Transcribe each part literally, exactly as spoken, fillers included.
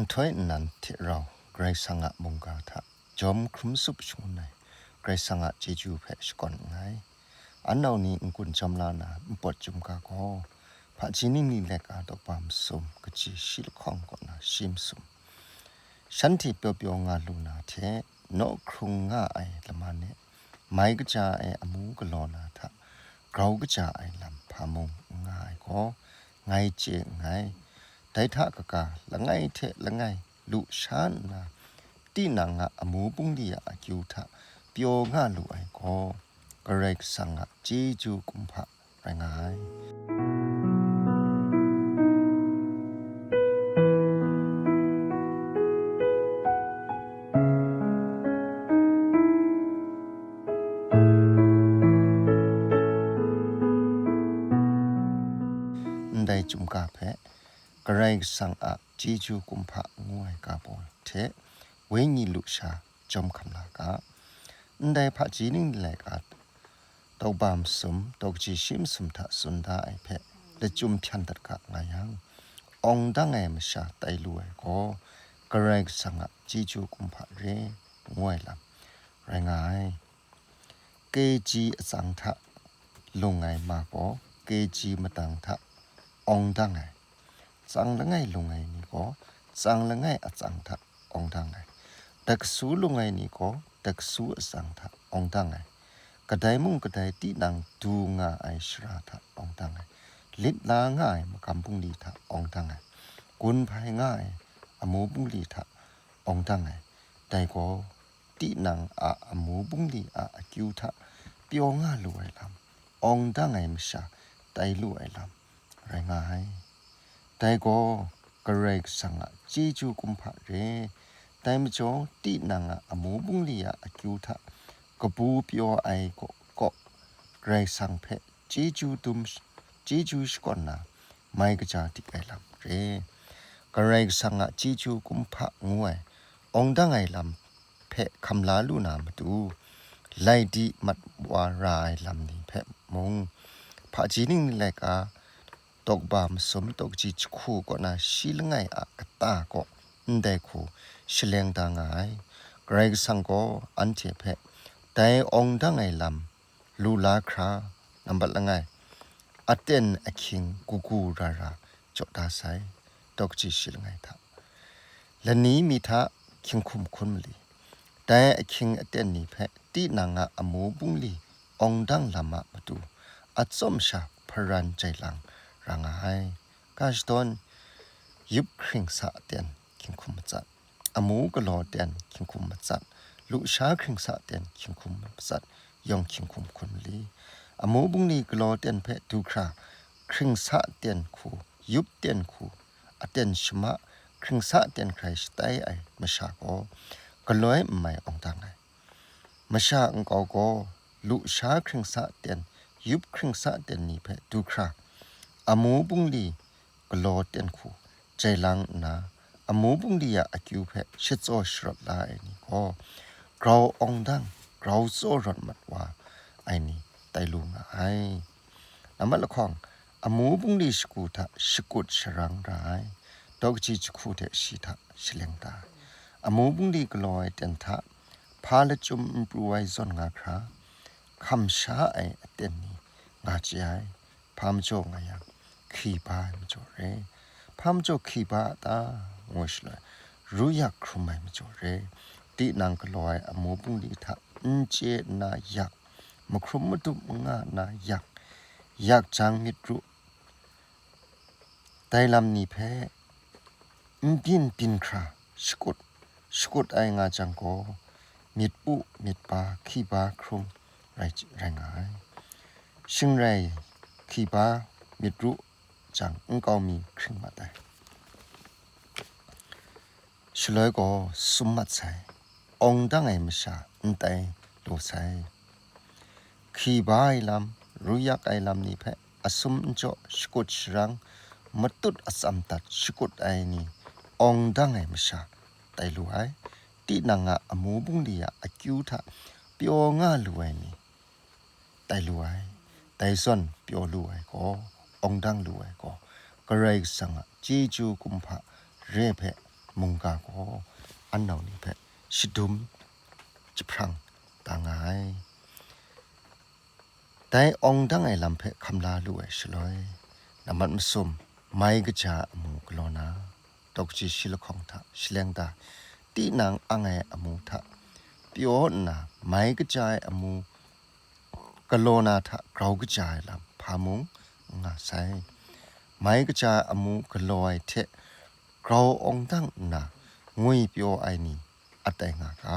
Nhtoi nnan hte rau Karai Kasang a mungga hta jawm hkrum tsup shangun ai Karai Kasang a chyeju hpe shakawn nngai. An nau ni n-gun jawm la na npawt chyum ga gaw, hpaji ningli laika tawkba masum kaji shi lahkawng kaw na shi masum, shanhte pyaw pyaw nga lu na hte naw hkrung nga ai laman e mai kaja ai amu galaw na hta grau kaja ai lam hpa mung n nga ai gaw, ngai chye nngai. Dai hta kaga, langai hte langai lu sha nna, tinang a amu bungli a akyu hta pyaw nga lu ai gaw, Karai Kasang a chyeju kumhpa rai nga ai. Ndai chyum ga hpe Karai Kasang a chyeju kumhpa ngu ai ga baw hte wenyi lu sha jawm hkam la ga. Ndai hpaji ningli laika tawkba masum, tawkaji shi masum hta tsun da ai hpe lachyum hpyan dat ga nga yang, awng dang ai masha tai lu ai gaw, Karai Kasang a chyeju kumhpa re ngu ai lam rai nga ai. Keji atsang hta lung ai ma gaw, keji matang hta awng dang ai. Tsang langai lung ai ni gaw, tsang langai atsang hta awng dang ai. Dakasu lung ai ni gaw, dakasu atsang hta awng dang ai. Kadai mung kadai tinang du nga ai shara hta awng dang ai. Lit la nga ai magam bungli hta awng dang ai. Gun hpai nga ai amu bungli hta awng dang ai. Dai gaw, tinang a amu bungli a akyu hta pyaw nga lu ai lam, awng dang ai masha tai lu ai lam rai nga ai. Dai gaw, Karai Kasang a chyeju kumhpa re. Dai majaw, tinang a amu bungli a akyu hta kabu pyaw ai gaw, gaw Karai Kasang hpe chyeju dum, chyeju shakawn na, mai kaja dik ai lam re. Karai Kasang a chyeju kumhpa ngu ai, awng dang ai lam hpe hkam la lu na matu, lai di mat wa ra ai lam ni hpe mung, hpaji ningli laika tawkba masum, tawkaji jahku kaw na shi langai a kata kaw ndai hku shaleng da nga ai. Karai Kasang gaw anhte hpe dai awng dang ai lam lu la hkra, nambat langai, aten ahkying kagu ra ra jaw da sai, tawkaji shi langai hta, lani mi hta hkying hkum hkun mali, dai ahkying aten ni hpe tinang a amu bungli awng dang lam a matu, atsawm sha hparan jai lang ra nga ai. Ga shadawn, yup hkring sa aten hkying hkum matsat, amu galaw aten hkying hkum matsat, lusha hkring sa aten hkying hkum matsat, yawng hkying hkum hkun mali. Amu bungli galaw aten hpe du hkra, hkring sa aten hku, yup aten hku, aten shama, hkring sa aten hkrai shatai ai masha gaw, galoi n mai awng dang ai. Masha nkau gaw, lusha hkring sa aten, yup hkring sa aten ni hpe du hkra, amu bungli galaw aten hku jai lang nna, amu bungli a akyu hpe shatsaw sharawt la ai ni gaw, grau awng dang, grau tsaw rawt mat wa ai ni tai lu nga ai. Nambat lahkawng, amu bungli shagu hta shakut sharang ra ai, dawkaji jahku hte shi hta shaleng da ai. Amu bungli galaw ai aten hta, hpa lachyum n pru ai zawn nga hkra, hkam sha ai aten ni nga chye ai. Hpa majaw nga yang, hki ba ai majaw re. Hpa majaw hki ba a ta? Ngu shaloi, ru yak hkrum ai majaw re. Tinang galaw ai amu bungli hta n chye nna yak, mahkrum madup n nga nna yak, yak jang myit ru, dai lam ni hpe n byin byin hkra shakut, shakut ai nga jang gaw, myit pu, myit ba, hki ba hkrum rai, rai nga ai. Shing rai, hki ba myit ru jang, nkau mi hkring mat ai. Shaloi gaw sum mat sai, awng dang ai masha n tai lu sai. Hki ba ai lam, ru yak ai lam ni hpe asum n jaw shakut sharang, matut atsam dat shakut ai ni, awng dang ai masha tai lu ai. Tinang a amu bungli a akyu hta pyaw nga lu ai ni tai lu ai. Dai zawn pyaw lu ai gaw, awng dang lu ai gaw, Karai Kasang a chyeju kumhpa re hpe mungga gaw anau ni hpe shadum jahprang da nga ai. Dai awng dang ai lam hpe hkam la lu ai shaloi, nambat masum, mai kaja ai amu galaw na, daw kaji shi lahkawng hta shaleng da, tinang ang ai amu hta pyaw nna, mai kaja ai amu galaw na hta grau kaja ai lam hpa mung n nga sai. Mai kaja ai amu galaw ai hte grau awng dang nna ngwi pyaw ai ni at ai nga ga.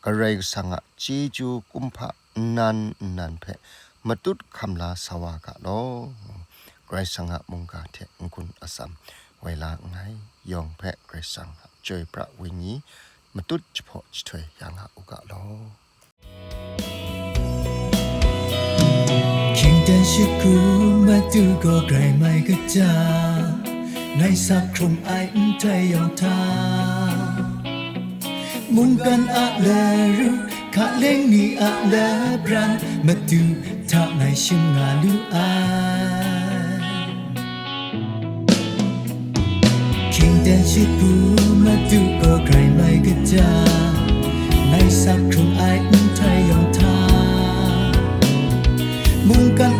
Karai Kasang a chyeju kumhpa nnan nnan hpe matut hkam la sa wa ga law. Karai Kasang a mungga hte n-gun atsam woi la nngai. Yawng hpe Karai Kasang a chyoi pra wenyi matut jahpaw jahtoi ya nga u ga law. Hkying dan shagu madu gaw grai mai kaja, ngai sa hkrung ai nhtoi yawng hta, mungkan a laru, hkaleng ni a labran, madu hta ngai shim nga lu ai. Hkying dan shagu madu gaw grai mai kaja, ngai sa hkrung ai nhtoi yawng hta, mungkan